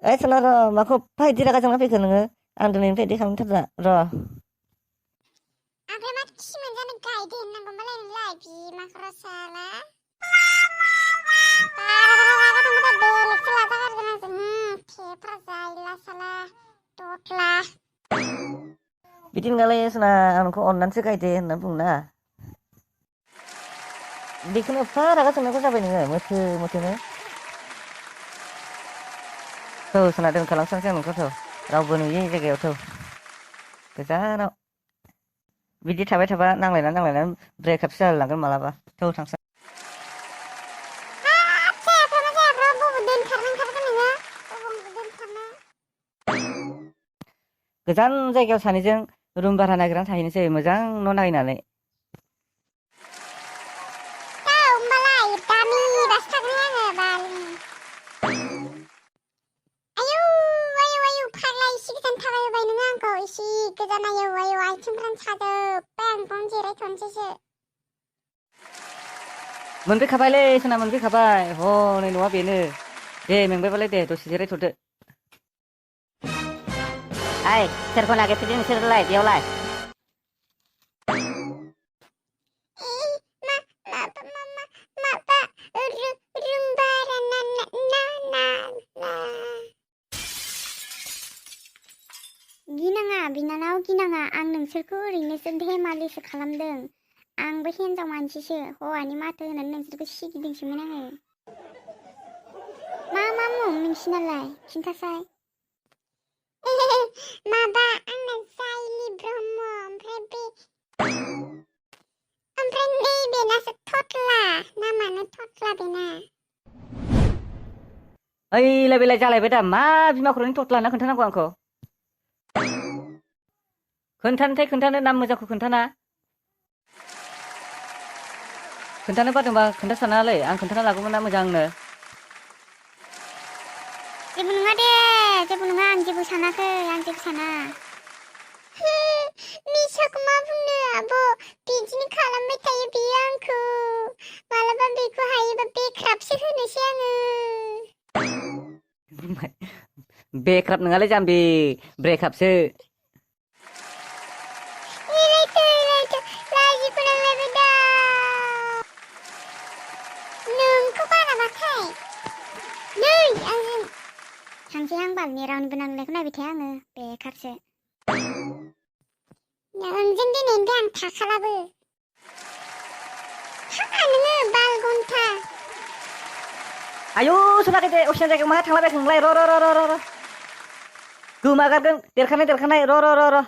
ओइ सना र' माखौ फायदि रागा जोंना फैखो नोङो आं दिनैनिफ्राय इदि खालामथारला र' ओमफ्राय मा खि मोनजानो गायदे होननांगौमोनलाय नोंलाय बिमाखौ साला बारा रागा थांबाथाय बेलेगसो लाजागारगोन आंजों थेफ्रा जायला साला दख्ला बिदि नङालै सना आं नोंखौ अननानैसो गायदे होनना बुंना बेखौनो एफा रागा जोंनांगौ जाबाय नोङो मोथोनो थौ सना दोनखालांस्रांसै आं नोंखौ थौ रावबो नुयै जायगायाव थौ गोजानाव बिदि थाबाय थाबा नांलायनानै ब्रेकआपसो जालायलांगोन मालाबा थौ थांसै गोजान जायगायाव सानैजों रुम भारा नागिरनानै थाहैनोसै मोजां न' नायनानै मोनफैखाबायलै सना मोनफैखाबाय हनै न'आ बेनो दे मेंबायबालाय दे दसे जिरायथ'दो ओइ सोरखौ नागिरफैदों नोंसोरलाय बेयावलाय गिनाङा बिनानाव गिनाङा आं नोंसोरखौ ओरैनोसो धेमालिसो खालामदों आंबो हिन्जाव मानसिसो हौवानि माथो होनानै नोंसोरखौ सिगिदोंसोमोन आङो मा मुं नोंसिनालाय खिन्थासाय माबा आंना जायलि ब्रह्म ओमफ्राय नैबेनासो थथला नामानो थथला बेना ओइलाय बेलाय जालायबाय दा मा बिमा खर'नि थथला होनना खोन्थानांगौ आंखौ खोन्थानो नाम मोजांखौ खोन्थानो बादोंबा खोन्थासानालै आं खोन्थाना लागौमोन ना मोजांनो जेबो नङा दे जेबो नङा आं जेबो सानाखै आं जेबो साना मिसाखौ मा बुंनो आब' बिदिनो खालामबाय थायो बियो आंखौ मालाबा बेखौ हायोबा बेख्राबसो होनोसै आङो बेख्राब नङालै जाम्बि ब्रेकआपसो थांसैहां बालनि रावनिबो नांलायखौ नायबाय थाया आङो बेखारसो नोंजों दिनैनिफ्राय आं थाखालाबो थाङा नोङो बाल घन्टा आयु सना गेदे असिना जायगायाव मा थांलाबायखो नोंलाय र' गोमागारगोन देरखानाय र'